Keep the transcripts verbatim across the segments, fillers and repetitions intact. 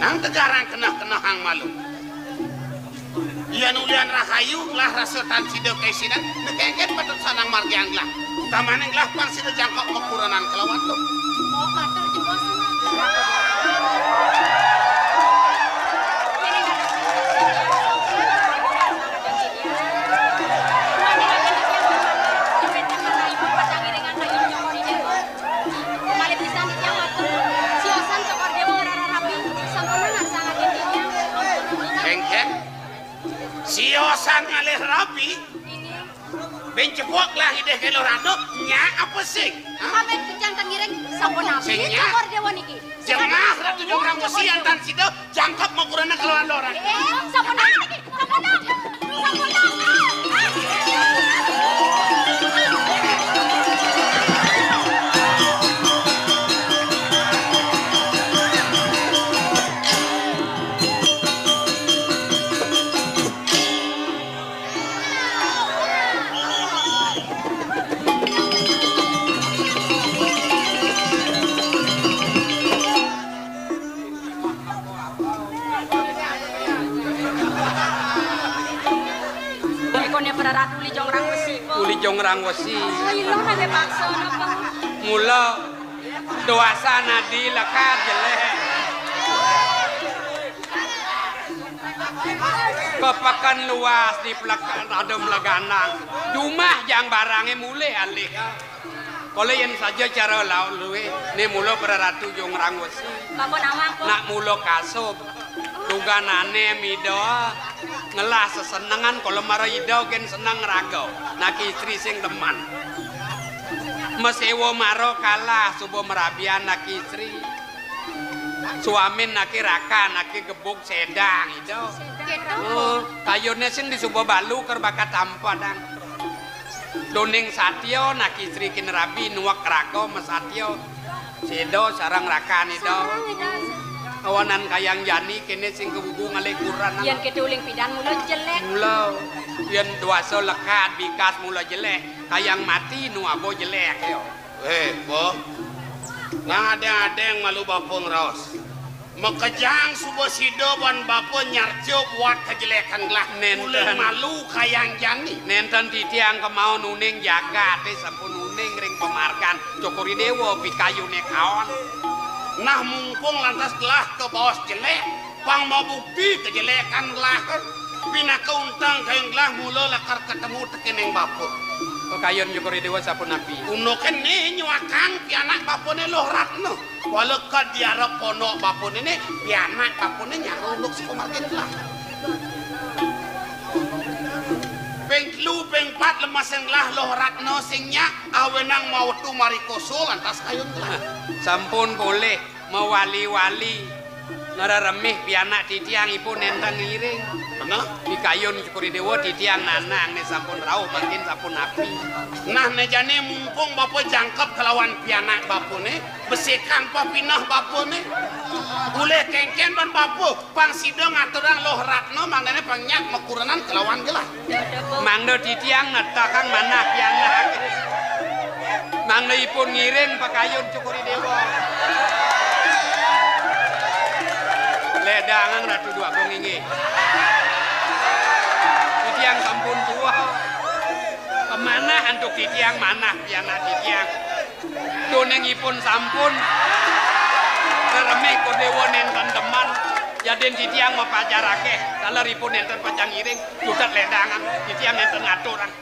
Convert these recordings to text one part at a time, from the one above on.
Nang tegarang keneh-kenehang malu. Yan ulian rahayu gelah rasa tan sida kaisinan, nekengken patut sanang margiang gelah. Utamaning gelah pang sida jangkep makurenan kalawan to. Oh, matur jebos. Malih pisan titiang matur, siosan Cokor Dewa ngarararabi, sampun ngarsang atin titiang. Engken? Siosan ngalih rabi? Inggih. Bén cepuk lah idih ka Luh Ratu, nya apa sing? Hah? Abén pican tan ngiring, sapunapi Sing nya? Cokor Dewa niki? Jengah Ratu Jonggrang Besi antan sida jangkep makurenan kalawan Luh Ratu. Eh, sapunapi niki? Sapunapi? Sapunapi? Ikoné para ratu uli jongrang wesi, Po. Uli jongrang wesi. Oh, ila nang paksa napa? Mula dewasa nadi lekad jelék. Kepeken luas di plek-, ada mleganang. Jumah jang barangé mulih alih. Kala yén saja cara lauk luwih, né mula para ratu jongrang wesi. Bapa nawang, Po. Nak mula kasub. Duganané mida ngelah sesenengan kala mara ida gén seneng ngraga. Nak istri sing demen. Maséwa mara kalah suba marabian nak istri. Suamin naké rakan, naké gebug sédang, ida. Kéto. Oh, kayuné sing disuba balu ker bakat tampa dang. Doning satia, nak istri kin rabi nuwek raga masatia. Séda sareng rakan ida. Sareng ida. Awanan kayang jani kéné sing kebubu ngalih kurenan. Yén kéto uling pidan mula jelék. Mula. Yén dewasa lekad bikas mula jelék. Kayang mati nu aba jelék ya. Eh, Po. Nang adéng-adéng malu bapa ngraos. Makejang suba sida ban bapa nyarca buat kajelékan gelah. Nénten. Uling malu kayang jani. Nénten titiang kemauan uning jagaté sampun uning ring pamargan Cokor I Déwa pikayuné kaon. Nah, mumpung lantas gelah kabaos jelék, pang mabukti kajelékan gelah. Pinaka unteng kayun gelah mula lakar katemu tekéning bapa. Pakayun Cokor I Déwa sapunapi? Unduké né nyuakang pianak bapané Luh Ratna. Wala kad diarep pondok bapané né, pianak bapané nyara unduk saka margin gelah. Ping telu, ping pat lemesing gelah Luh Ratna sing nyak, awenang mawetu marikosa lantas kayun gelah. Sampun polih. Mawali-wali ngreremih pianak titiang ipun nénten ngiring. Bener. Pikayun Cokor I Déwa titiang nanang né sampun rauh mangkin sapunapi. Nah, né jani mumpung bapa jangkep kalawan pianak bapané, besikang pepineh bapané. Ulih kéngkén ban bapa, pang sida ngaturang Luh Ratna mangdané pang nyak makurenan kalawan gelah. Mangda titiang netakang manah pianak. Mangda ipun ngiring pakayun Cokor I Déwa. Lédangang Ratu Déwagung inggih. Titiang sampun tuah. Kamanah antuk titiang manah pianak titiang. Duaning ipun sampun reremih Cokor I Déwa nénten demen. Yadin titiang mapajar akéh, taler ipun nénten pacang ngiring, cutet lédangang, titiang nénten ngaturang.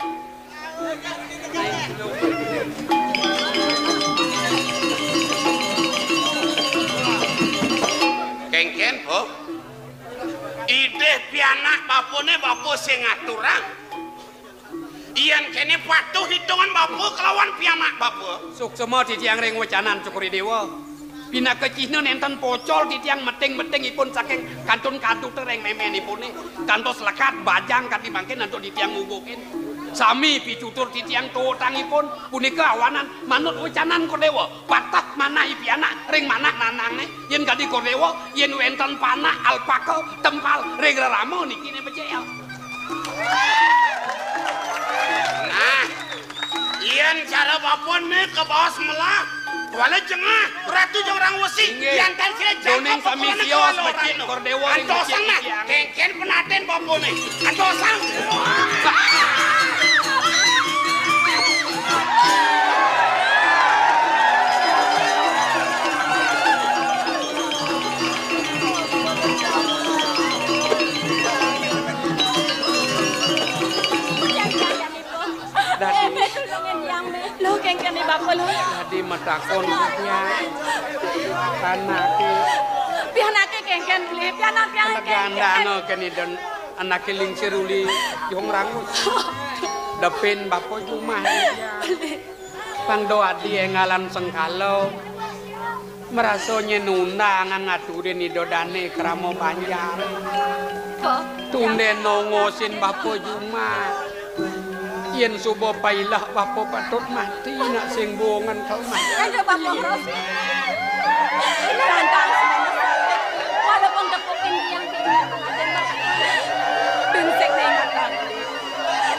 Kéngkén, Po. Idih pianak bapané bapa sing ngaturang. Yén kéné patuh hitungan bapa kalawan pianak bapa. Suksma titiang ring wecanan Cokor I Déwa. Pinaka cihna nénten pocol titiang meting-meting ipun saking kantun kaduk ring méménipuné. Kantos lekad bajang kadi mangkin antuk titiang ngubukin. Sami pitutur titiang tuutang ipun punika awanan manut wecanan Cokor I Déwa. Patah manah i pianak ring manah nanangné. Yén kadi Cokor I Déwa, yén wénten panak alpaka tempal ring rerama niki né becik ya. Nah, yén cara bapané kabaos melah, Kuala jengah, Ratu Jong Rang Wesi, inggih. Yantan sira jangkep. Doning sami sios becik Kor Dewa ring becik titiang. Antosang nah, kengken penaten bapane. Antosang. Dadi. Éh, Mé, tulungin tiang, Mé. Lo, kénkén né Bapa, lo. Dadi matakon tiang. Anaké. Pianaké kénkén, Mé. Pianak tiang kénkén. Legandana kén Ida anaké lingsir uli Jong Rangus. Depin Bapa jumah tiang. Pang do adi énggalan sengkala. Marasa nyén undang ngaturin Ida Dané krama banjar. Kok? Tundén nongosin Bapa jumah. Yén suba pailah Bapa patut mati, nak sing buungan kal mati. Aduh, Bapa, Bapa. Tantang semuanya sakit. Walaupun tepukin tiang, tiang. Binsik ning mata.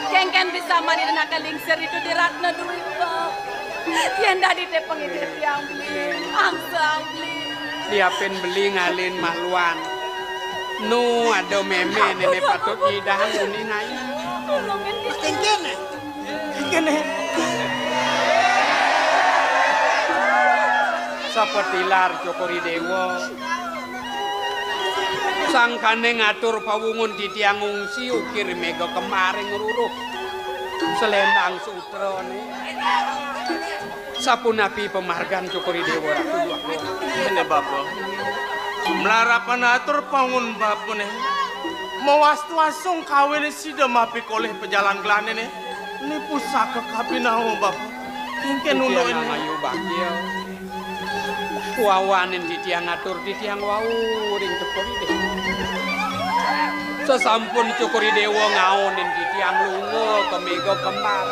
Kénkén bisa mani nak lingsir itu di Ratna Dwi, Bapa. Yén dadi té pangidih tiang beli, angsa beli. Diapin beli ngalin maluan. Nu ada mémé néné patut idang uning ayu. Tulungin tiang. Kénkén, kénkén. Sapatilar Cokor I Déwa. Sangkané ngatur pawungun titiang ngungsi ukir méga kembar ring ruruh. Selendang sutrané. Sapunapi pamargan Cokor I Déwa Ratu Dwagung? Ngéné, Bapa. Malarapan atur pawungun Bapané. Mawastu asung kawin sida mapikolih pajalan gelané né. Ni pusaka kabinawa, Bapa. Kénkén undukin. Titiang ayu bakil. Wawanin titiang atur titiang wau ring Cokor I Déwa. Sasampun Cokor I Déwa ngaonin titiang lunga ka méga kembar.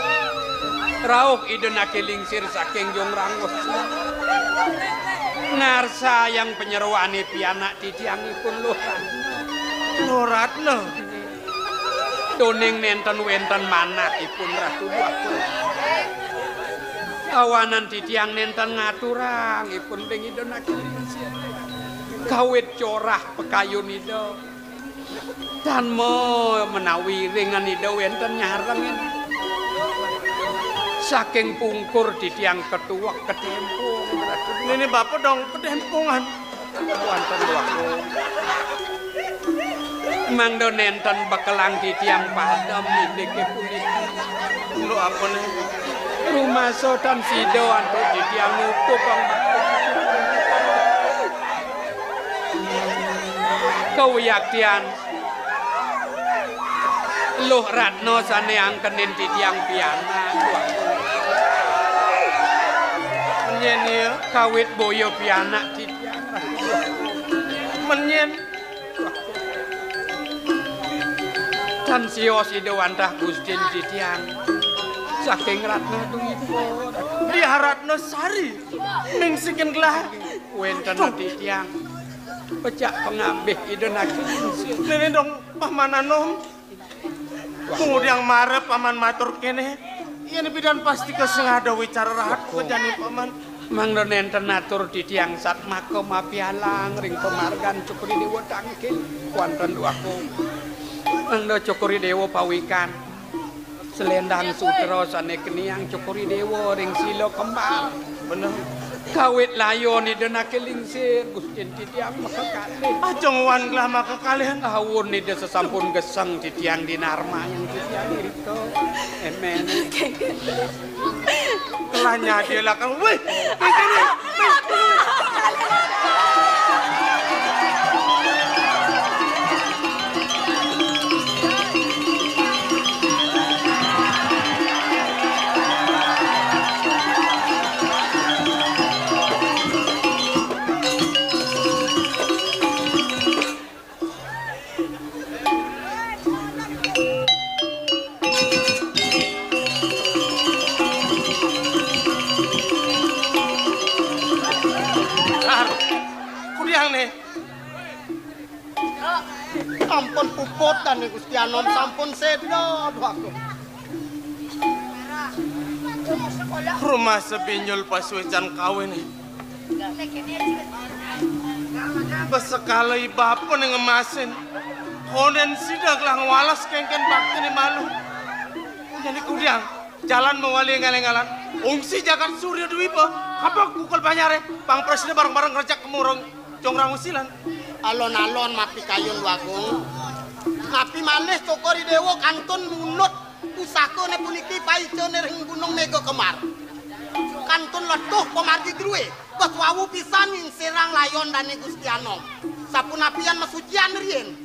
Rauh Ida naké lingsir saking Jong Rangus. Ngarsayang panyeroané pianak titiangipun Luh Ratna. Luh Ratna. Doning nénten wénten manahipun Ratu Dwagung. Awanan titiang nénten ngaturang ipun ring Ida naké lingsir. Kawit corah pakayun Ida. Tan ma-, menawi ringan Ida wénten nyarengin. Saking pungkur titiang ketuwek ketémpung, Ratu. Néné Bapa dong ketémpungan. Wénten Dwagung. Mangda nénten bekelang titiang padem indiké puniki. Lho, apané? Rumasa tan sida antuk titiang nutup pang-, kawiyaktian Luh Ratna sané angkenin titiang pianak. Menyén ya? Kawit boya pianak titiang. Menyén. Tan sios Ida wantah Gustin titiang. Saking Ratna Dwipa. Diah Ratna Sari. Mingsikin gelah. Wénten titiang. Pecak pangabih Ida naké lingsir. Néné dong Paman Anom. Kemudian mara Paman matur kéné, yén bidan pasti ka sing ada wicara rahat ka jani Paman. Mangda nénten atur titiang satmaka mapialang ring pamargan Cokor I Déwa tangkil, wénten Dwagung. Mangda Cokor I Déwa pawikan. Selendang sutra sané keniang Cokor I Déwa ring sila kembar. Bener. Kawit layon Ida naké lingsir, Gustin titiang makakalih. Aja ngwan gelah makakalih. Awun Ida sasampun geseng titiang dinarmayang titiang irika. Amen. Kelanya dia lah kan. Wih, ini. Kudiang né. Sampun puput dané Gusti Anom, sampun séda, Dwagung. Rumasa binyul pasuécan kawiné. Bes sekala i bapa né ngemasin. Kondén sida gelah ngwales kénkén baktiné malu. Jani kudiang, jalan mawali ngaléng-alang. Ungsi jagat Surya Dwipa, kapok kukel banyaré, pang prasida bareng-bareng ngrejek kemurung Jong Rangusi lan. Alon-alon mapikayun, Luagung. Napi malih Cokor I Déwa kantun munut pusakané puniki paicané ring Gunung Méga Kembar. Kantun letuh pamargi drué, bes wau pisan ngingsirang layon dané Gusti Anom. Sapunapi yan masucian riin.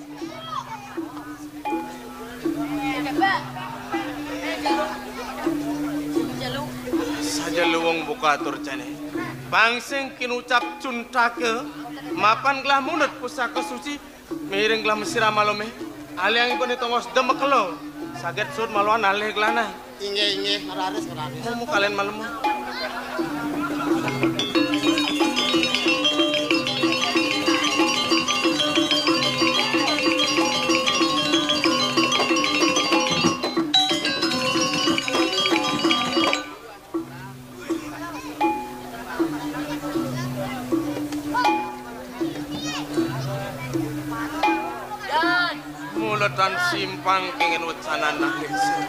Saja luwung buka atur jani. Pang sing kinucap cuntaka, mapan gelah munut pusaka suci, miring gelah masiram malumé. Aliang ipun tongos demek kelo. Saget sud maluan alih gelana. Inggih, inggih, raris, raris. Mumu kalen malemu. Mula tan simpang kengin wecanan nanging sing.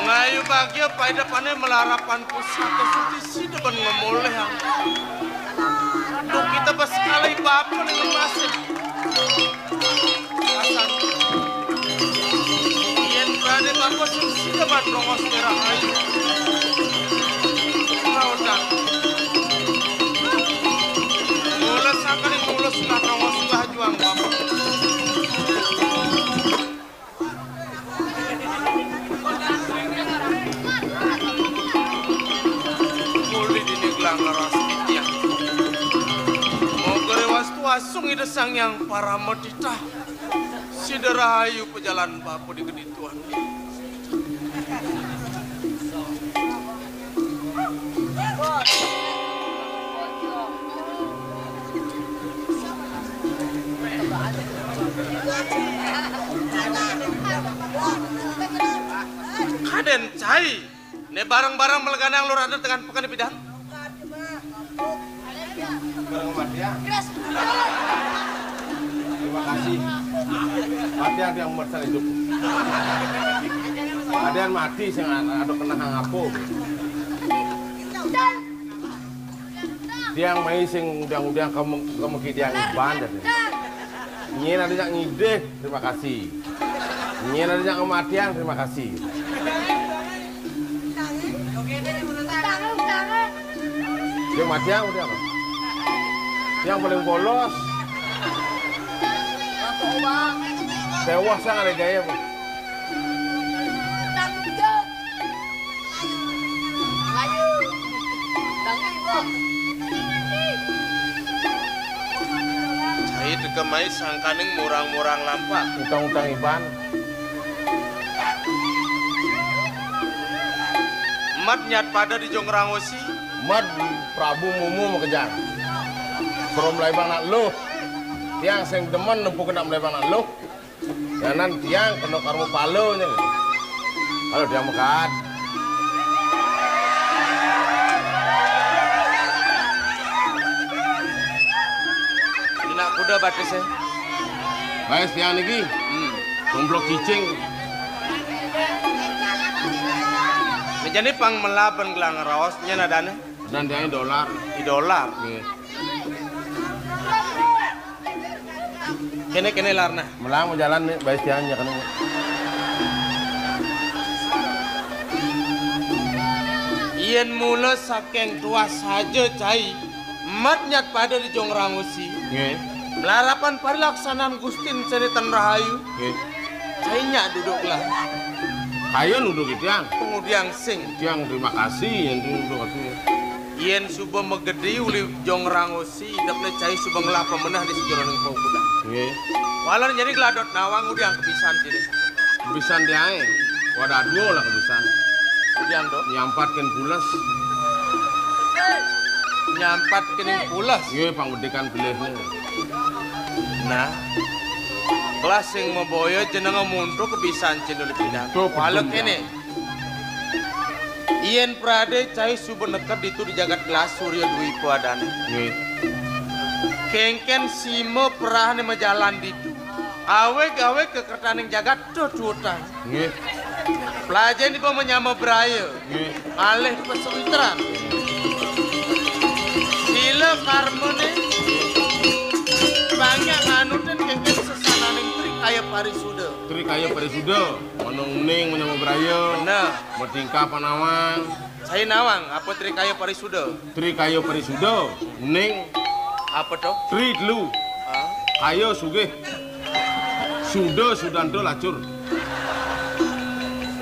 Ngayu bagia paidepané malarapan pusaka suci sida ben ngemolihang. Duh, kita bes sekala i bapa né ngemasin. Asan. Yén prané bapa sing sida ban rongos merah ayu. Kaodan. Mula sangkaning mula sulah rongos sulah juang bapa. Muli dini gelang ras titiang. Moga rewastu asung Ida Sang Hyang Parama Titah. Sida rahayu pajalan bapa di kedituan. Kadén cai. Né bareng-bareng meleganang lur adat dengan peken di bidang. Bareng sama dia. Terima kasih. Mati ada yang merasa hidup. Ada yang mati sing ada kena hang apa. Tiang mai sing udang-udang kamu kamu ki tiang iban dah. Nyén ada nyak ngidih, terima kasih. Nyén ada nyak kematian, terima kasih. Dia matian, dia apa? Yang paling polos. Tewas yang ada gaya, Bu. Cai degem mai sangkaning murang-murang lampah. Utang-utang iban. Mat nyat pada di Jong Rangusi. Mat Prabu Mumu makejang. Suruh melaibang nak luh. Tiang sing demen nempuh kena melaibang nak luh. Yanan tiang kena karma pala nya. Kalau tiang mekat. Ini nak kuda batis ya. Baik tiang niki. Hmm. Tumplok cicing. Nah, jadi pang melaban gelang raos nya nadane. Dan tiang dolar. Di dolar. Nggih. Kéné, kéné larna. Melang mau jalan nih, baé tiang nya kéné. Yén mula saking tuah saja cai, mat nyat pada di Jong Rangusi. Nggih. Melarapan parilaksanan Gustin Seni ten rahayu. Nggih. Cai nyak duduk lah. Ayo duduk tiang. Pengudiang sing. Tiang terima kasih yang duduk aku. Yén suba magedi uli Jong Rangusi. Si idepné cai suba ngelah pemenah di sajeroning paukudan. Nggih. Walan jani geladot nawang udiang kebisan dini. Kebisan diaé. Wadah dua lah kebisan. Udiang do. Nyampatkin pules. Nyampatkin pules. Nggih, pang bedikan pilihné. Nah. Kelas sing maboya jenenge muntu kebisan cendol pidang. Walau kene. Yén pradé cai suba neked ditu di jagat gelas Surya Dwipa adané. Nggih. Kénkén sima perahané majalan ditu. Awég-awég kakertaning jagat tuh tuutan. Nggih. Plajahin iba manyama braya. Nggih. Malih pasawitran. Sila karmané banyak nganutin kénkén sesananing Trikaya Parisuda. Trikaya Parisuda, manu uning manyama braya. Bener. Matingkah panawang. Saya nawang, apa Trikaya Parisuda? Trikaya Parisuda, uning. Apa to? Tri telu. Ah. Kaya sugih. Suda sudanta lacur.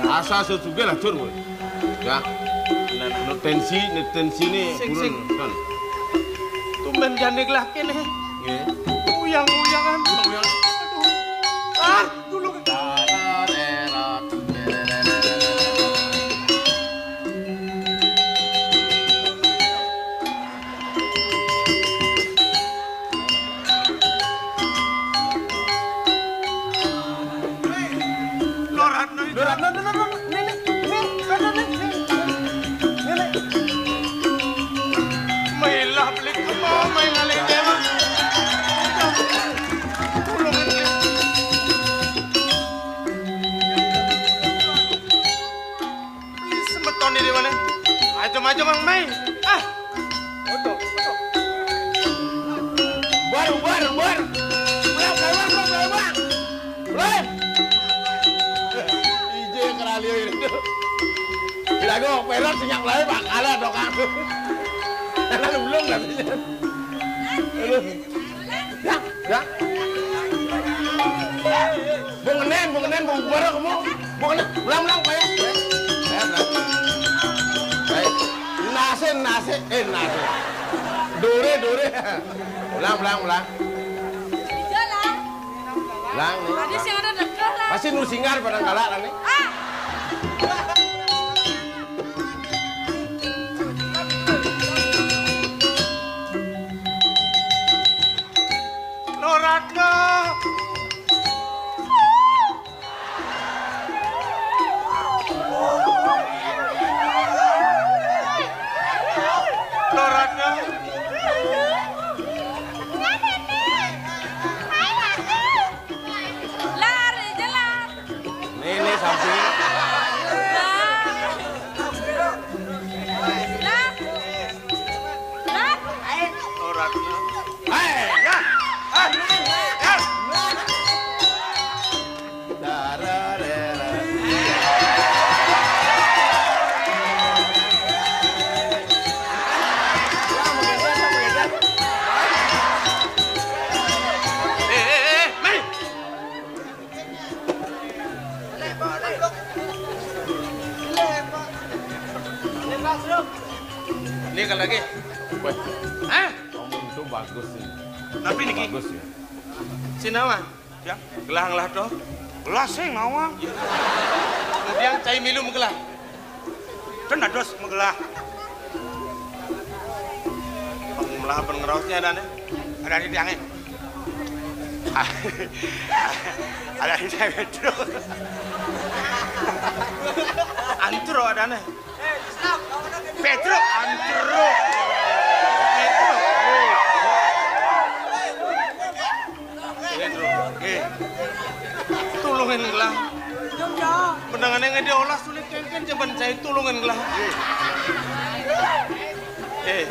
Asal sesugih lacur kowe. Ya. Nah, nah. Nu tensi, nu tensi ne sing, turun. Sing. Kan. Tumben jani gelahke ne. Nggih. Uyang-uyangan. Uyang. Aduh. Ah, dulu. Loratna, Loratna, Loratna, Loratna, nih, nih, nih, Loratna, nih, nih, nih, nih. Mailah beli kemo, main ngalih dewa. Tulungan, beli. Beli semeton di mana? Aja, aja, Mang Mai. Ah. Betul, betul. Bar, bar, bar. Ulang, ulang, ulang, ulang, ulang. Ulang. Ije kerali ini. Kira gua perot sinyak mulai bakal ada kan. Karena belum katanya. Aduh. Ya, ya. Bung Enen, Bung Enen, Bung Barok, kamu. Bung Enen, ulang, ulang, Pak, ya. Ya, ulang. Baik. Nase, nase, eh, nase. Dore, dore. Ulang, ulang, ulang. Ulang, nih. Tadi sing ada deket lah. Pasti nu singgar pada galak lah, nih. Ah! Loratna. Loratna. Lari jalan. Nih, nih, samping. Lah. Lah. Lah. Loratna. Hei. Ya. Ah. Ya. Eh, eh, eh, Mai. Ini kalau lagi. Wah. Hah? Kamu itu bagus sih. Tapi niki. Bagus ya. Sinawa. Ya. Gelah-gelah to. Gelah sing nawang. Kemudian cai milu magelah. Ten dados magelah. Magelah ben ngraosne adane. Adane tiange. Adane tiange Pedro. Antro adane. Pedro, antro. Pedro. Pedro. Nggih. Tulungin gelah. Menengane ngede olas sulit kengken jaban cai tulungin gelah. Nggih. Eh.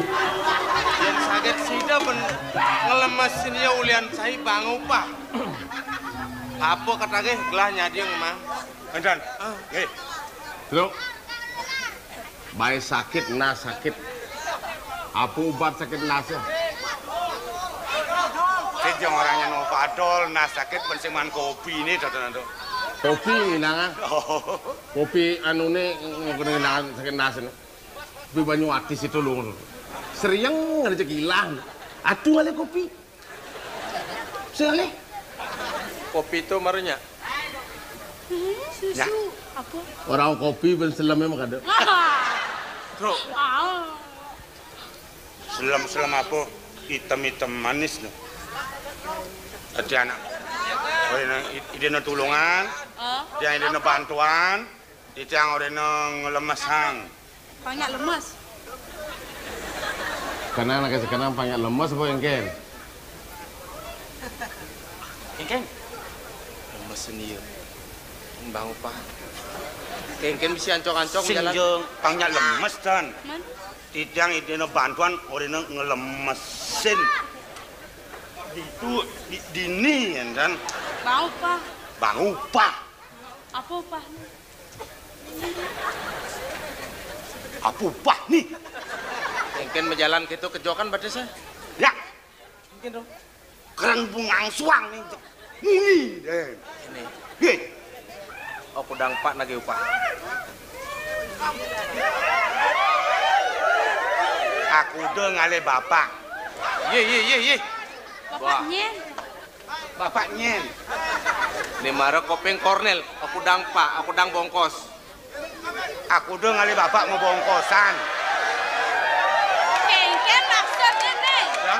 Yen saged sida ben ngelemesin ya ulian cai bang upah. Apa katake gelah nyadi ngemang? Enten. Ah. Nggih. Truk. Bae sakit, nas sakit. Apa ubat sakit nas? Sing jeng orangnya no padol, nas sakit ben sing mangan kopi ini, Dodonan, Dok. Kopi nginangan. Oh. Kopi anune ngene nginangan sakit nas ini. Kopi banyu atis itu lho. Serieng ngene cek ilang. Aduh ale kopi. Sing ale. Kopi itu marunya. Hmm, susu. Ya. Apa? Orang kopi ben seleme mah kada. Truk. Ah. Selem-selem apa? Item-item manis no. Dadi anak. Ora idene tulungan, ah, dia idene bantuan, dia ora nglemesang. Pang nyak lemes. Kenang nak kasih kenang pang nyak lemes apa engken? Engken. Lemes seni ya. Bang Upah. Engken bisa ancok-ancok sing jalan. Jeng pang nyak lemes, Dan. Man? Titiang idene bantuan orina ngelemesin. Itu di, dini, ya, Dan. Bang Upah. Bang Upah. Apa upahnya? Apa upah nih? Engken majalan gitu kejokan batisnya. Ya. Engken dong. Keren bungang suang nih. Muni deh. Ini. Hei. Aku dang pak nagih upah. Aku udah ngalih bapak. Ye, ye, ye, ye. Wah. Bapaknya. Bapak nyen. Ini mara kopeng Kornel, aku dang pak, aku dang bongkos. Aku udah ngalih bapak mau bongkosan. Kengken maksudnya nih. Ya?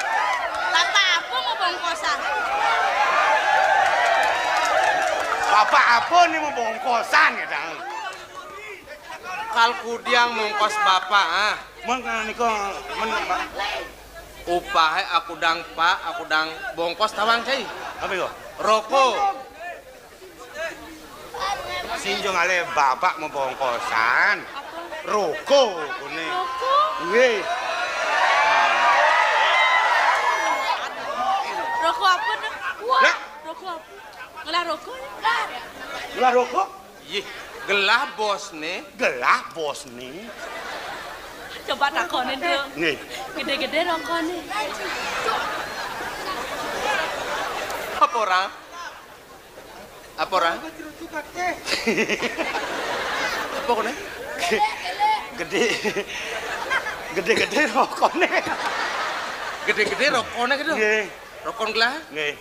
Bapak apa mau bongkosan? Bapak apa nih mau bongkosan ya, Dang? Kal kudiang mongkos bapak, ah. Mun nika, mun, Pak. Upahe aku dang pak, aku dang bongkos tawang cai. Apa itu? Roko. Sinjung ale bapak mau bongkosan. Roko kune. Roko? Nggih. Roko apa nih? Wah, lah? Roko apa? Ngelah roko? Ngelah roko? Ih, gelah bosne. Gelah bosne. Coba takonin tuh. Nggih. Gede-gede rokone. Apa ora? Apa ora? Apa kone? Gede. Gede-gede rokone. Gede-gede rokone gitu. Nggih. Rokon gelah? Nggih.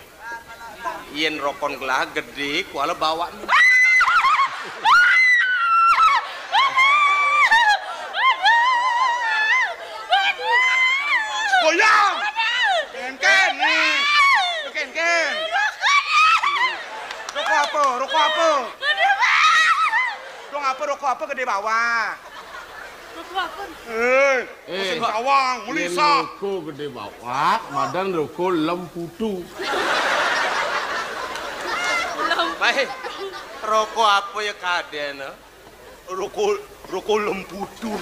Yen rokon gelah gedhe, kuala bawakne. Goyang! Kenken nih. Kenken. Rokok apa? Rokok apa? Dong apa rokok apa gedhe bawak? Rokok apa? Eh. Eh, sing bawang, yen melisa. Roko gedhe bawak, madan roko lemputu. Baik. Roko apa ya kadene? Roko, roko lemputu.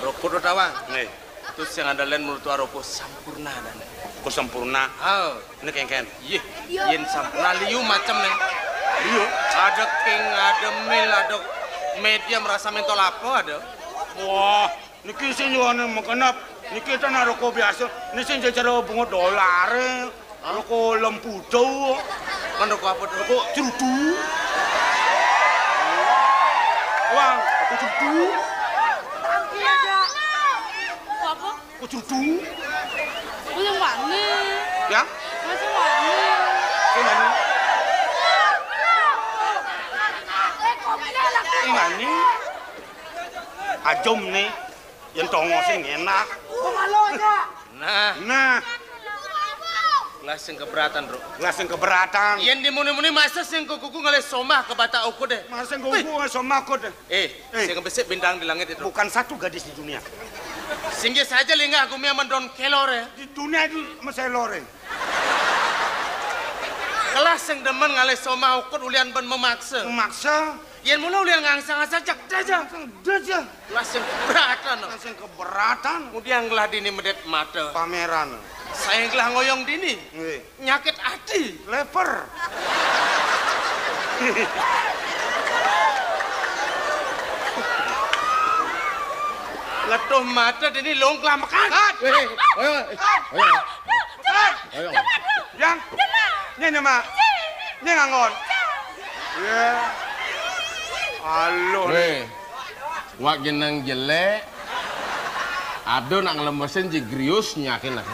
Roko to tawang. Nggih. Terus yang ada lain menurut roko sampurna dan. Roko sampurna. Oh. Ini kengken. Iyih, yen sampun liu macem nih. Liu? Ada king, ada mil, ada medium, rasa mentol apa ada. Wah, niki sing nyuwane mengkenep. Niki tenan roko biasa. Niki sing jejer bunga dolar. Hah? Roko lempudo. Kan roko apa tuh? Roko cerutu. Wang, roko cerutu. Apa? Kucudu. Kuwi sing wani. Ya? Kuwi sing wani. Sing wani. Sing wani. Ajum nih. Yen tongo sing enak. Nah. Nah. Lah sing keberatan, Bro. Lah sing keberatan. Yen dimuni-muni masa sing kukuku ngalih somah ke Batak Ukut deh. Masa sing kukuku ngalih somah Ukut deh. Eh, eh, sing besik bintang di langit itu. Bukan satu gadis di dunia. Sing saja linggah gumi aman don kelor ya. Di dunia itu meselor ya. Kelas sing demen ngalih somah Ukut ulian ben memaksa. Memaksa. Yen mula ulian ngangsa-ngangsa cek aja. Langsung aja. Kelas sing keberatan. Kelas sing keberatan. Kemudian ngelah dini medet mata. Pameran. Saya ngelah ngoyong dini. Nggih. Nyakit ati. Leper. Letuh mata dini long kelamekan. Kat. Eh, ayo, eh, ayo. Kat. Ayo. Yang. Nyenye, Mak. Nyenye ngangon. Ya. Aluh. Weh. Wak jeneng jelek. Aduh, nak ngelemesin si Grius nyakin lah.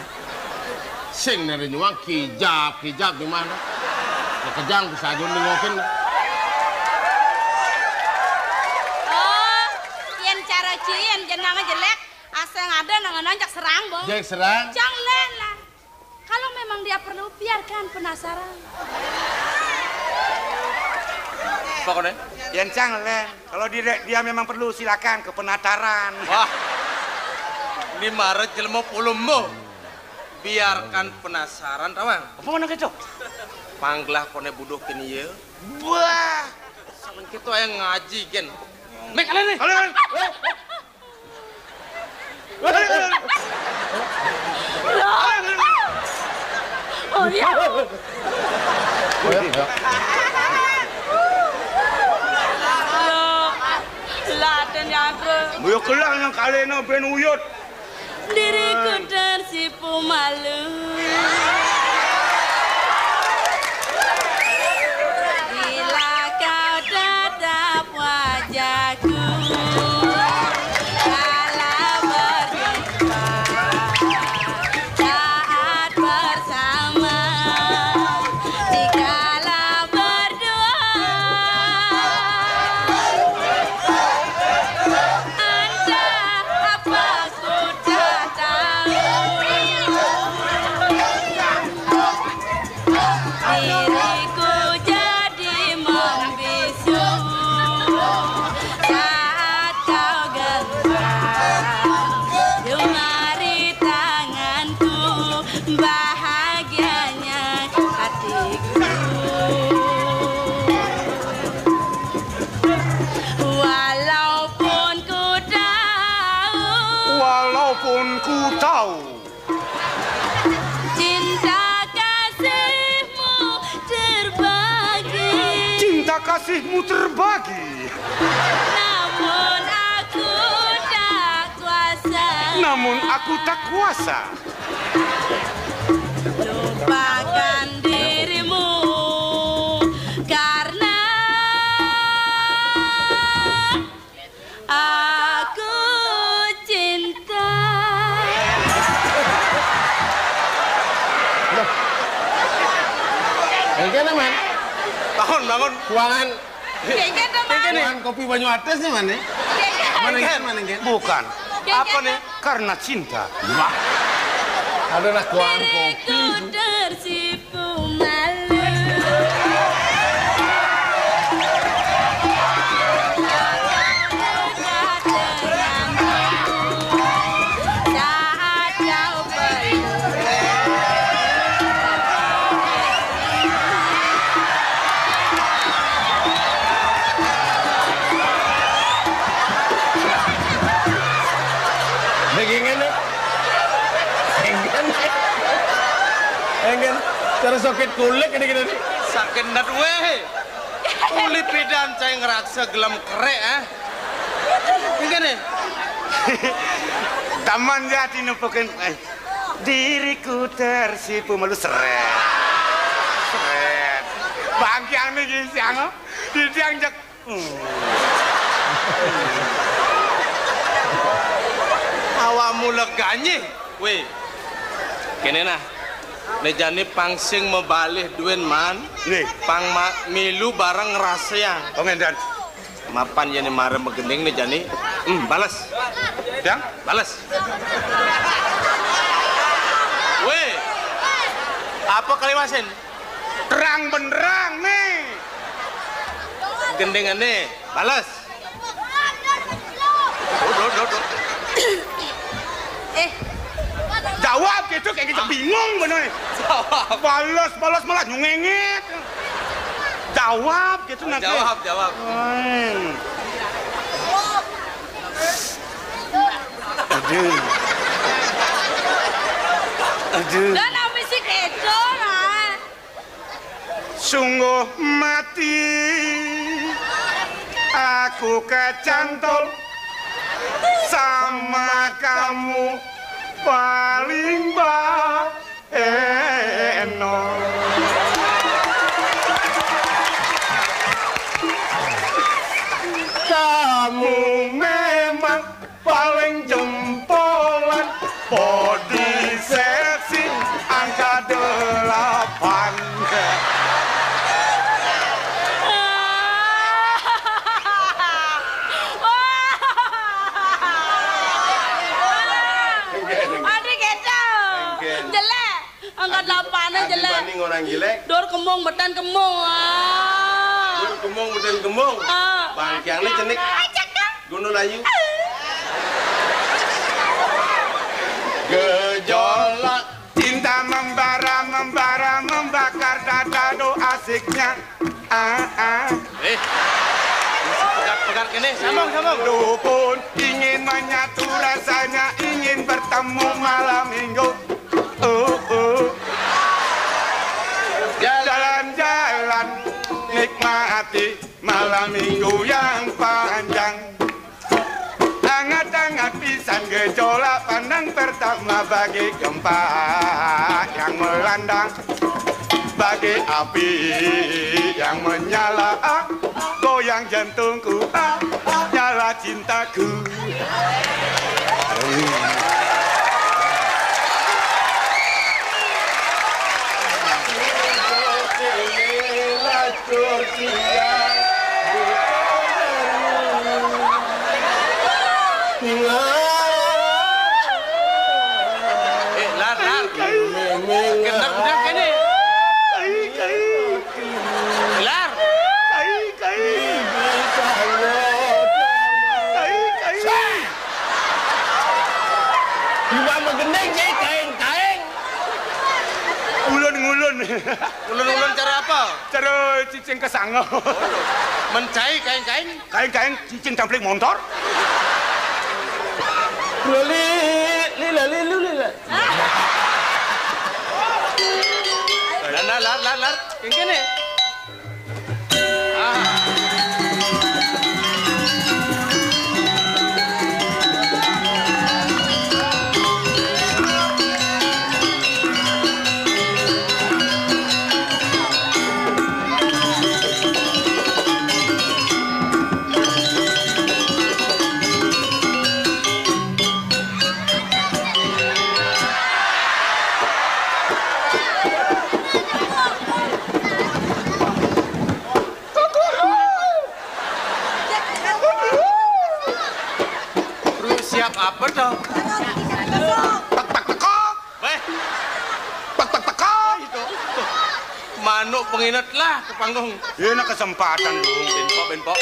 Sing nari nyuang kijap, kijap di mana? Kejang bisa aja nengokin. Oh, yen cara ci, yen jenenge jelek, aseng ada nang nonjak serang, Bong. Jek serang. Jang len lah. Kalau memang dia perlu, biarkan penasaran. Pokoknya, Yen cang, Len. Kalau dia, dia memang perlu, silakan ke penataran. Wah. Ini mara jelema pulumbo. Biarkan penasaran, tawang. Apa mana gitu? Panggelah kone buduh kene ye. Wah. Saleng kita yang ngaji, gen. Mek, kalian nih. Kalian. Oh, iya. Lah, lah, den nyangkut. Yo kelah yang kalena ben uyut. Diriku tersipu malu. Bila kau tatap wajahku, kala berjumpa, saat bersama, dikala berdua, entah apa ku tak tahu. Diriku jadi membisu saat kau genggam jemari tanganku, bahagianya hatiku. Walaupun ku tahu, walaupun ku tahu, cinta kasihmu terbagi. Cinta kasihmu terbagi. Namun aku tak kuasa. Namun aku tak kuasa. Lupakan dirimu karena aku cinta. Engke, Man. Bangun, bangun. Kuangan. Engke, Man. Kuangan kopi banyu ates nih, Man, nih. Engke. Mana, Engke? Mana, Engke? Bukan. Apa nih? Karena cinta. Wah. Ada nak kuangan kopi. Diriku tersipu malu. Saat kau pergi. Begini nih. Engken. Engken. Cara sakit kulit ini, gini nih. Sakit nat weh. Kulit pidan cai ngeraksa gelem kerek, ah. Engken nih. Taman jati nepukin, eh, diriku tersipu malu, seret. Seret. Bangkiang nih gini siang, oh. Didiang jek. Hmm. Awakmu leganye, weh. Kene nah. Nek jane pang sing mabalih duwin, Man. Nggih. Pang ma-, milu bareng ngraseang. Oh, ngendan. Mapan yen mara magending nek jane. Hmm, bales. Yang? Bales. Weh. Apa kaliwasin? Terang benderang nih. Gendingane, bales. Duduk, duduk. Eh. Jawab gitu, kayak gitu bingung bener. Jawab. Bales, bales malah nyungenget. Jawab gitu nanti. Jawab, jawab. Hmm. Aduh. Aduh. Lah, nang mesti kedo, lah. Sungguh mati aku kecantol sama kamu paling baeno. Kamu memang paling jempolan, body seksi angka delapan. Aduh, kacau. Jelek. Angka delapan jelek. Dibanding orang jelek. Dur kembung, beten kembung. Ah. Dur kembung, beten kembung. Ah. Bangkiang ni jenik. Ajak, Kang. Gunung Layu. Gejolak cinta membara, membara, membakar dada do asiknya. Ah, ah. Eh. Pegat-pegat kene, sambung, sambung. Dukun ingin menyatu rasanya, ingin bertemu malam minggu. Oh, oh. Jalan-jalan nikmati malam minggu yang panjang. Hangat-hangat pisan gejolak pandang pertama bagi gempa yang melanda, bagi api yang menyala. Ah, goyang jantungku, ah, nyala cintaku. Eh, Lar, Lar. Gendeng bener kene. Lar. Kai, kai. Kai, kai. Gimana gendeng, Cik? Kaeng, kaeng. Ulun, ngulun. Ulun-ulun cara apa? Cara cicing kesango. Mencai kaeng-kaeng? Kaeng-kaeng cicing campling montor. Lali, li, lali, lu, li, la. Nah, nah, Lar, Lar, Lar. Yang kene. Ah. Terus siap apa toh? Tek, tek, tekok. Weh. Tek, tek, tekok. Itu. Manuk penginet lah ke panggung. Ini kesempatan dong. Benpok, benpok.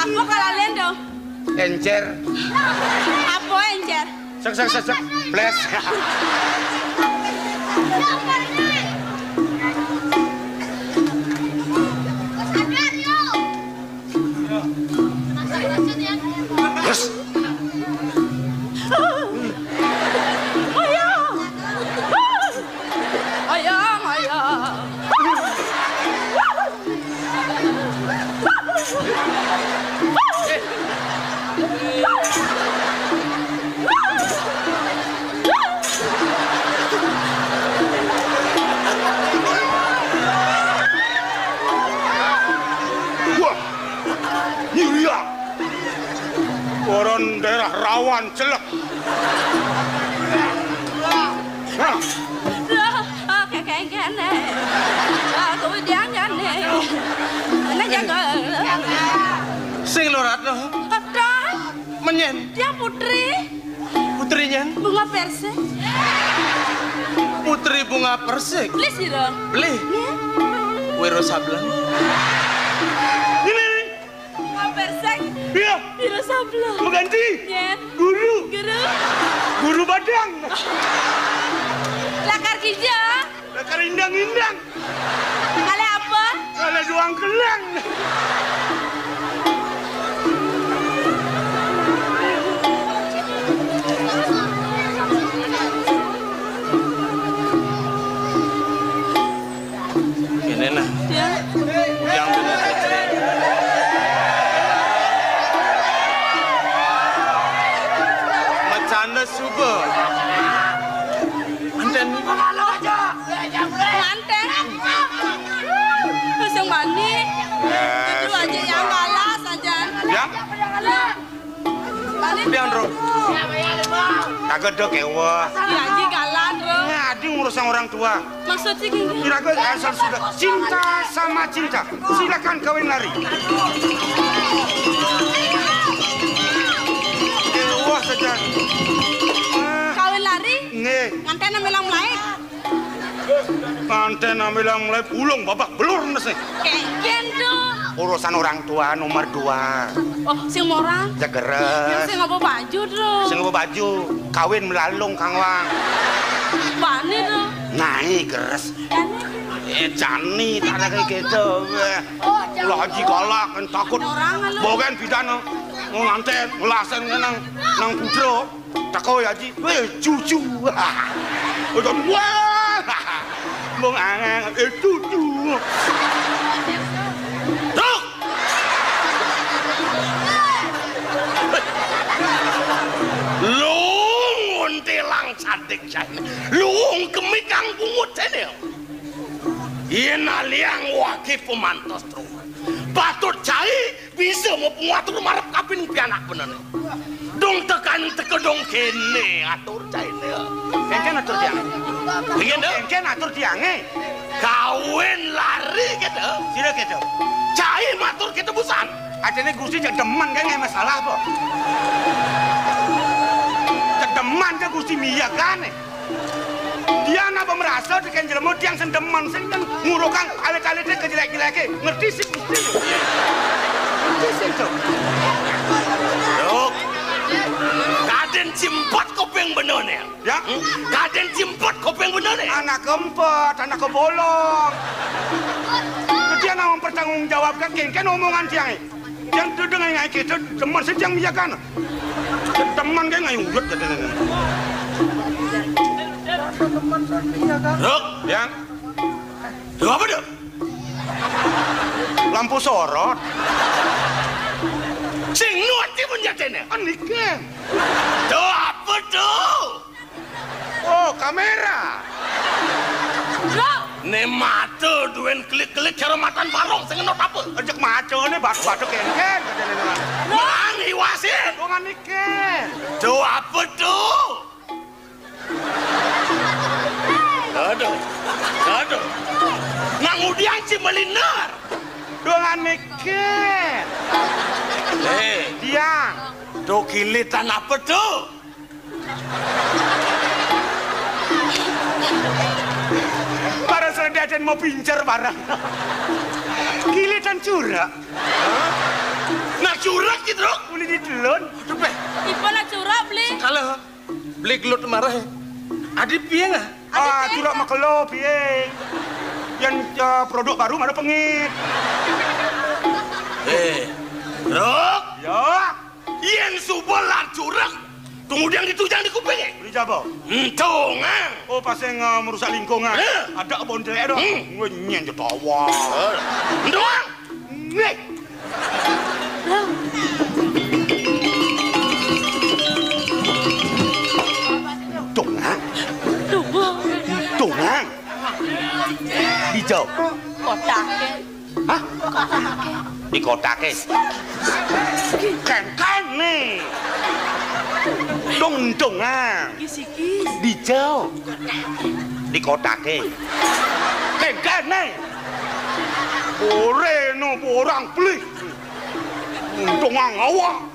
Apa kalalen dong? Encer. Apa encer? Sek, sek, sek, sek. Ples. Yes. Ayang, ayang. Wah, Nyiria. Koron daerah rawan celek. Nah. Loh, oke, kayak gini. Aku jangan nih. Ini jago. Sing lo Ratno. Dah. Menyen. Dia putri. Putrinya? Bunga persik. Putri bunga persik. Beli sih dong. Beli. Ya. Wiro Sableng. Ini, ini. Bunga persik. Iya. Wiro Sableng. Mengganti. Ya. Guru. Guru. Guru badang. Lakar kija. Lakar indang-indang. Kale apa? Kale doang kelang. Kene nah. Ya. Yang bener. Macana suba. Pian, Ro. Kagak ada keweh. Ya, Ji, galak, Ro. Nah, adi ngurusang orang tua. Maksud sih gini. Kira gue asal sudah cinta sama cinta. Silakan kawin lari. Keweh saja. Ah, kawin lari? Nggih. Nganten nang bilang melayu. Panten amilang mulai pulung babak belur nes nih. Kengken tuh. Urusan orang tua nomor dua. Oh, sing moran? Ya, geres. Yang sing ngaba baju tuh. Sing ngaba baju, kawin melalung kang wang. Bani tuh. Naik geres. Bani. Eh, jani tak ada kayak gitu. Lah, Haji galak kan takut. Orang lu. Bawa kan pidana. Mau nganten, ngelasen nang, nang putro. Teko ya, Ji. Weh, cucu. Udah, wah. Mong angang, eh, cucu. Tuh. Lung untilang cantik jane. Lung kemikang bungut jane. Yen aliang wake pemantos terus. Patut cai bisa mau pengatur marep kapin pianak benene. Dong tekan teka dong kene atur caine. Kengken atur tiang. Kengken, Dok? Kengken atur tiange. Kawin lari gitu. Sira gitu. Cai matur kita busan. Ajane Gusti cek demen kan nggak masalah apa? Cek demen cek Gusti Mia kan. Dia napa merasa tekan jelema tiang sendeman sing kan ngurukang alit-alite kejelek-jeleke. Ngerti sih Gusti. Ngerti sih, Cok. Dok. Kaden cimpot kuping benone. Ya? Hmm? Kaden cimpot kuping benone. Anak keempat, anak kebolong. Dia nang mempertanggungjawabkan kengken omongan tiang. Yang tu dengan ngai kita demen sing yang miyakan. Demen kan ngai urut kata nenek. Ruk. Yang. Ruk apa tu? Lampu sorot. Sing nuat timun jatene. Anike. Tu apa tu? Oh, kamera. Lo. Ne mata duen klik-klik cara matan barong sing ngenot apa? Ejek maca ne batu-batu kengken kata nenek. Lo. Mang iwasin. Dongan niken. Tu apa tu? Aduh. Aduh. Nang udiang ci meliner. Dongan niken. Eh, diang. Tu kilitan apa tu? Para seledaden mau pincer barang. Kilitan curak. Nah, curak gitu, Rok. Boleh ditelon. Aduh, Peh. Ipa lah curak, beli. Kalau beli gelut marah, ya. Adi piye, ah? Ah, curak makelo piye? Yang, eh, produk baru mana pengit? Eh, Rok. Ya. Yen suba lan curek, kemudian ditujang di kupinge. Beli jaba. Entungan. Oh, pas yang, eh, merusak lingkungan. Eh. Ada kebon telek dong. Hmm. Gue nyen ketawa. Eh. Entungan. Nih. Entungan. Tunggu. Entungan. Dijauh. Kotak. Hah? Dikotake. Kengkene. Dong-dongan. Kis-kis. Dijauh. Dikotake. Kengkene. Ore no borang beli. Untung ngawa.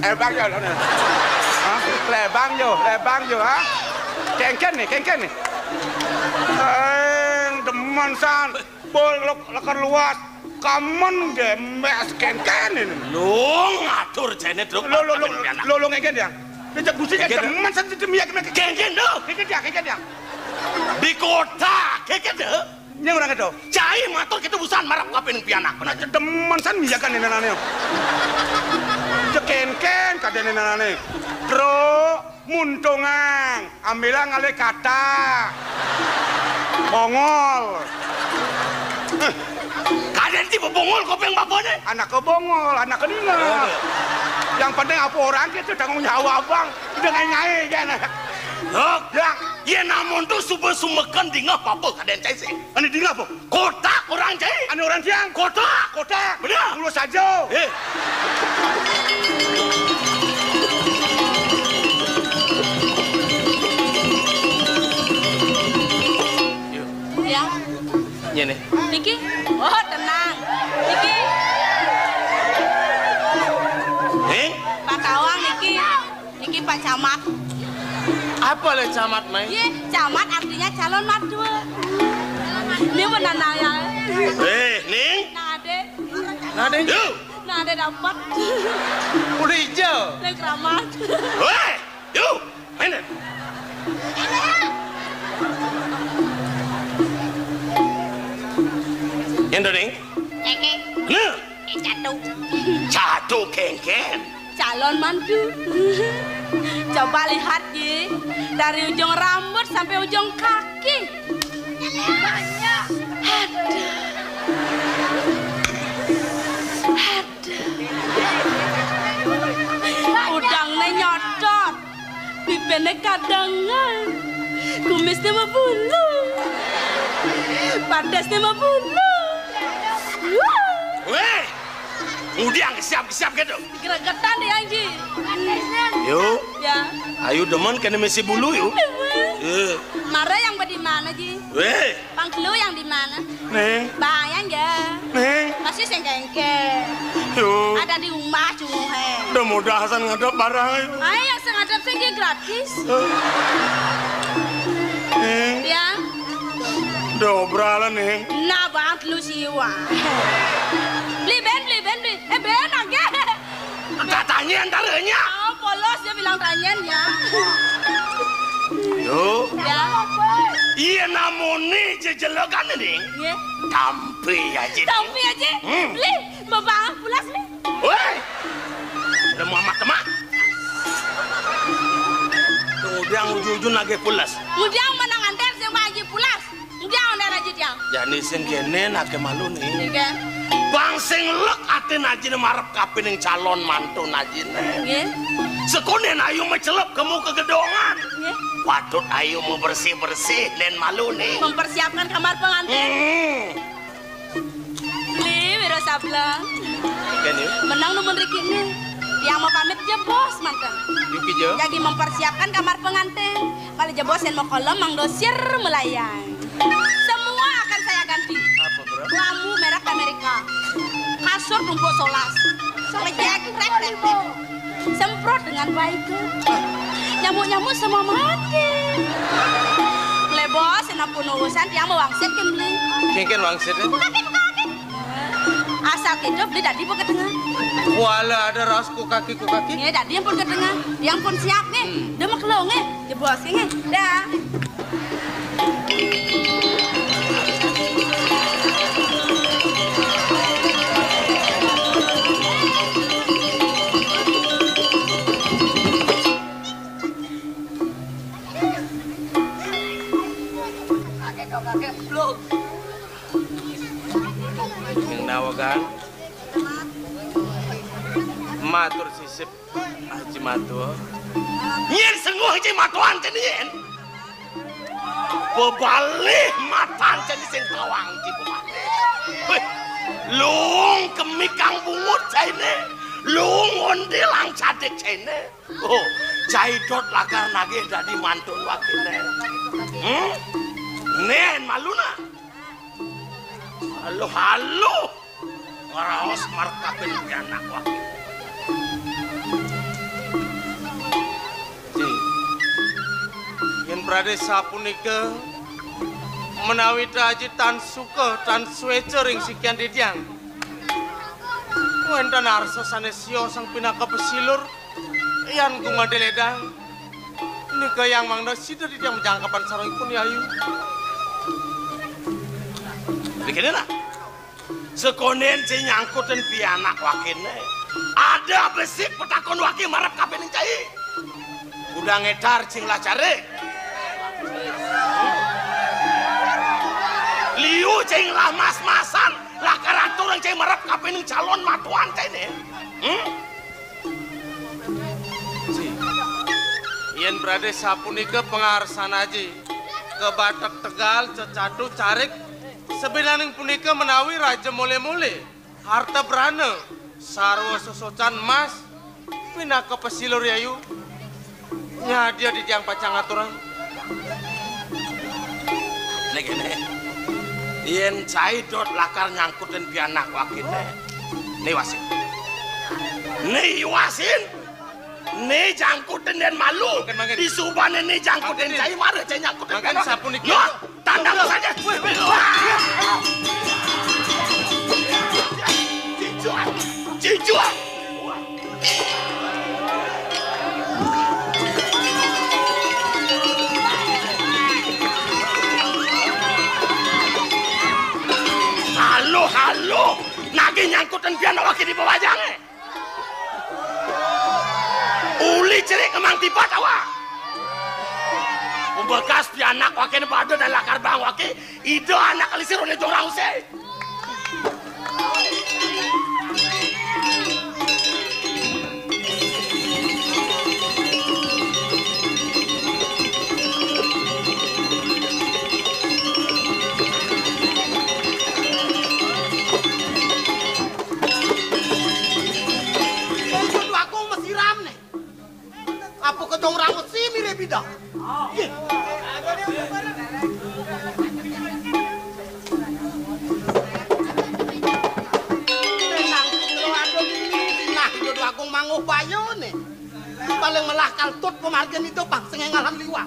Lebang yo, sana. Hah? Lebang yo, lebang yo, ha? Kengken nih, kengken nih. Eng, demen san. Bol lek-, lekar luas. Kamen gemes kengken ini. Lu ngatur jene, Truk. Lo, lo, lo, lo, lo kengken ya? Kejak gusi ya, kengken. Demen san demi ya, kengken. Kengken, Truk. Kengken ya, kengken ya. Di kota, kengken, Truk. Nyang orang itu. Cai matur kita busan marap kaping pianak. Nah, demen san miyakan nenane. Cekenken kadene nenane. Tro muntungang, ambilang ale kata. Bongol. Kaden ti bongol kopeng bapane. Anak ke bongol, anak ke ninga. Yang penting apa orang kita tanggung jawab, Bang. Udah ngai-ngai kan. Lok, Yang. Yén amonto suba sumeken dingeh papa kadén cai sing. Ané dingeh apa? Kotak orang cai. Ané orang tiang. Kotak. Kotak. Bener. Mula saja. Eh. Ya. Nyene. Niki. Oh, tenang. Niki. Eh? Pak Kawang niki. Niki Pak Camat. Apa le camat, Mai? Ye, camat artinya calon mertua. Ini benar ya. Eh, Ning. Nah, Dek. Nah, Dek. Yuk. Nah, Dek dapat. Udah hijau. Yang keramat. Weh, yuk. Main, Dek. Yang dong, Ning. Cekek. Nah. Eh, catu. Catu kengken. Calon mantu. Coba lihat, Ji. Dari ujung rambut sampai ujung kaki. Aduh. Aduh. Udangnya nyotot. Pipene kadangan. Kumisnya mabulu. Patesnya mabulu. Wah. Weh. Udiang kesiap-kesiap gitu. Gregetan deh, Anji. Yuk. Ya. Ayu demen kena misi bulu yuk. Eh. Mara yang bagaimana, Ji? Weh. Pang lu yang di mana? Ning. Bayang ya. Ning. Masih sengkengke. Yuk. Ada di rumah cuma he. Udah mudah san ngadep barang. Ayo yang sengaja sih gratis. Ning. Ya. Udah obralan, Ning. Nah, banget lu siwa. Beli ben, beli ben, beli. Eh, ben, agak. Tatanya antaranya. Oh, polos dia bilang tanyanya. Yo. Ya. Iya, namune jejelekan ini. Iya. Tampi aja. Tampi aja. Hmm. Beli, bapak pulas nih. Woi. Udah mau amat temak. Udah ujung-ujung lagi pulas. Udah menang antar sama aja pulas. Udah, udah aja dia. Jani sing kene nake malu nih. Iya. Bang sing lek atin aja nih marep kapining calon mantu aja nih. Nggih. Sekonden ayu mecelep kemu kegedongan. Nggih. Patut ayu mau bersih-bersih dan malu nih. Mempersiapkan kamar pengantin. Hmm. Beli Wiro Sableng. Kan yuk. Menang nomor rikine. Yang mau pamit jebos manten. Yuki jo. Lagi mempersiapkan kamar pengantin. Malah jebos yang mau kolom Mang Dosir melayang. Semua akan saya ganti. Apa, bro? Lampu merek Amerika. Kasur tumpuk solas. Sama jekrek. Semprot dengan baik. Nyamuk-nyamuk semua mati. Lebo senapun urusan dia mau wangsit kan beli. Kengken wangsit ya? Asal kita beli tadi buka tengah. Wala ada ras ku kaki ku kaki. Nggih, tadi yang pun ke tengah, yang pun siap nih. Hmm. Dia mau kelong nih, dia bos nih. Dah. Ning nawegan. Matur sisip, Haji Matua. Nyén sengguh Haji Matuan cenah nyén. Bebalih matan cenah sing tawang Haji Bupati. Wéh, lung kemikang bungut caine. Lung ondelang cadik caine. Oh, caidot lakar nagih dadi mantun wakine. Hmm? Nén maluna. Halo, halo. Ngeraos markapin pianak wakil. Ji, yén pradé sapunika menawi Aji tan suka, tan suéca ring sikian titiang. Wénten arsa sané siosan pinaka pesilur, yan gumanti ledang. Nika yang mangda sida titiang majangkepan sarengipun, Yayu. Dikene nak. Sekondén sing nyangkutin pianak wakine. Ada besik petakon waki marep kapining cai. Udah ngetar cing lah cari. Liu cing lah mas-masan, lah karatur cing marep kapining calon matuan cai ne. Hmm? Ji. Yén bradé sapunika pangarsan aji, ka Batak Tegal, Cecadu, Carik, sabinaning punika menawi raja molé-molé, harta brana, sarwa sesocan emas, pinaka pasilur yayu, nyadia titiang pacang aturang. Né kéné, yén cai dot lakar nyangkutin pianak wakiné, né iwasin. Né iwasin. Né jangkutin yén malu. Mangkin, mangkin. Disubané né jangkutin. Mangkin. Cai mara cai nyangkutin. Mangkin pianak. Sapuniki. Yo, tandang saja. Wih, wih, wih. Cicuan, cicuan. Halo, halo. Nagih nyangkutin pianak wakiné di pawajangé. Uli cerik kemang tipat awak. Pembekas pianak wakiné pada dan lakar bang waki, ida anak lisir oleh jorang usé. Kudu aku mesiram né. Apa kedong rang mesti mirip ida? Ih. Tenang, Putra Agung. Nah, ida Dwagung manguh baya né. Paling melah kaltut pamargin ida pang sing énggalan liwat.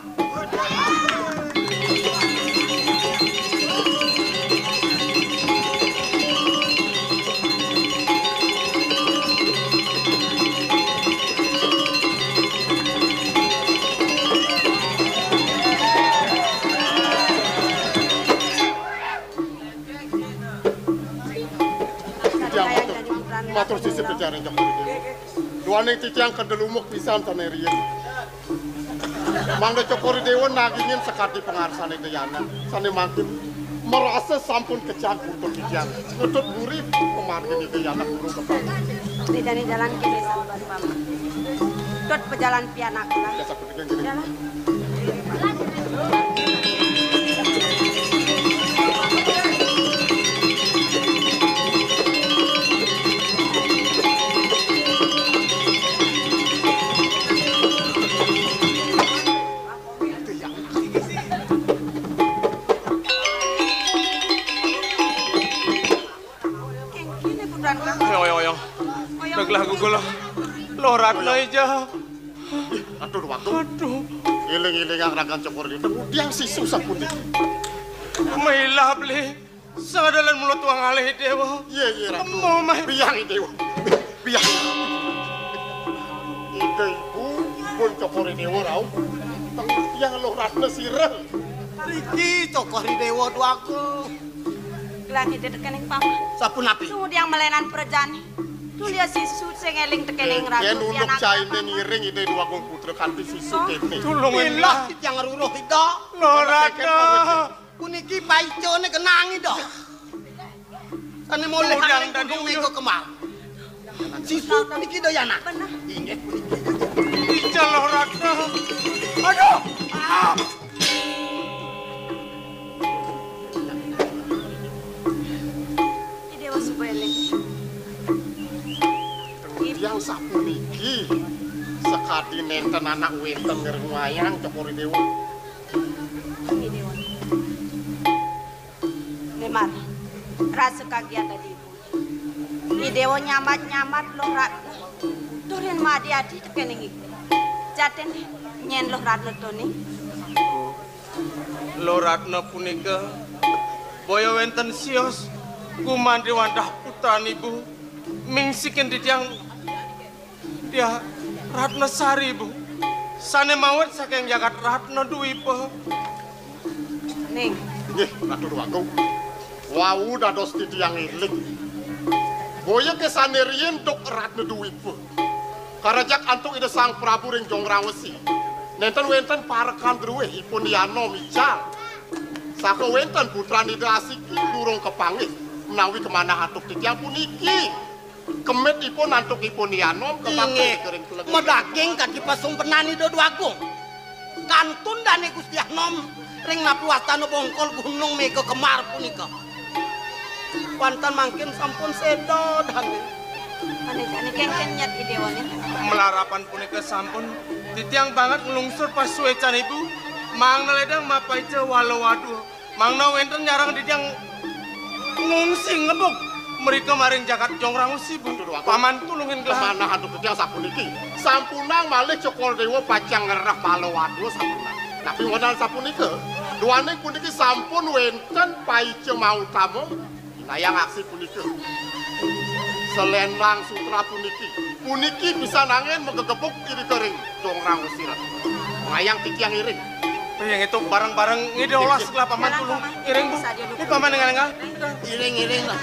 Titiang matur, matur sisip titiang ring Cokor I Déwa. Duaning titiang kendel umuk pisan sané riin. Mangda Cokor I Déwa nagingin sakadi pangarsané Dayana. Sané mangkin marasa sampun kecang putus titiang. Ngetut buri pamargin Ida Yana Guru Kepala. Ida dané jalan kéné sampun, Paman. Tut pejalan pianak lah. Jalan. Kénkén, Putra Agung. Oyong, oyong, oyong. Oyong. Deglah gugul. Loh Ratna ija. Aduh, waduh. Aduh. Iling-iling ragan Cokor I Déwa. Tiang sisu sapunika. Mailah beli. Sadalan mula tuang alih Déwa. Iya, iya, Ratu. Mau, mai. Biang I Déwa. Biang. Ida ibu, pun Cokor I Déwa rauh. Teng tiang Loh Ratna sira. Riki Cokor I Déwa Dwagung. Gelah ida tekening paman. Sapunapi? Suud yang melenan prajani. Tulia sisu sing éling tekening ratu. Yén unduk pianak cainé anak. Ngiring Ida Dwagung Putra kanthi sisu kéné. Tulung ilah. Tiang ruruh ida. Loh Ratna. Puniki paicané genah ida. Sané molih angling kudung mega kembang. Sisu puniki Dayana. Bener. Inggih puniki. Ija Loh Ratna. Aduh. Ah. I Déwa suba éling. Tiang sapuniki sakadi nénten anak wénten ngrumayang Cokor I Déwa. Né Mar, rasa kagiat adi ibu. I Déwa nyambat-nyambat Loh Ratna. Turin madi-adi tekening ibu. Jatin nyén Loh Ratna tuni. Loh Ratna punika boya wénten sios gumanti wantah putran ibu. Mingsikin titiang Dia Ratna Sari, Bu. Sané mawit saking jagat Ratna Dwipa. Ning. Nggih, Ratu Déwagung. Wau dados titiang éling. Boya ké sané riin duk Ratna Dwipa. Karajak antuk Ida Sang Prabu ring Jongrang Wesi. Nénten wénten parekan druwih ipun Yana Mical. Saha wénten putran Ida Asiki durung kapanggih menawi kamanah antuk titiang puniki. Kemit ipun antuk ipun Yanom kebakti. Inggih. Kering kelengen. Madaging kadi pasumpenan Ida Déwagung. Kantun dané Gusti Anom ring napi wastana bongkol Gunung Méga Kemar punika. Wantah mangkin sampun séda dané. Manik-manik kéngkén nyat idéwané. Malarapan punika sampun titiang banget nglungsur pasuécan ibu, mangda lédang mapaica wala wadua. Mangda wénten nyareng titiang ngungsi ngebug mrika maring jagat Jongrangusi, Bu. Aduh, aduh. Paman tulungin gelah. Kemanah aduh titiang sapuniki. Sampunang malih Cokor Déwa pacang ngrereh wala wadua sampunang. Tapi wonten sapunika, duaning puniki sampun wénten paica mautama. Inayang aksi punika. Selendang sutra puniki. Puniki pisan anggén magegebug irika ring Jongrangusi. Ngayang titiang iring. Yang itu bareng-bareng ngidih olas gelah paman tulung iring, Bu. Ini paman engal-engal. Iring-iring lah.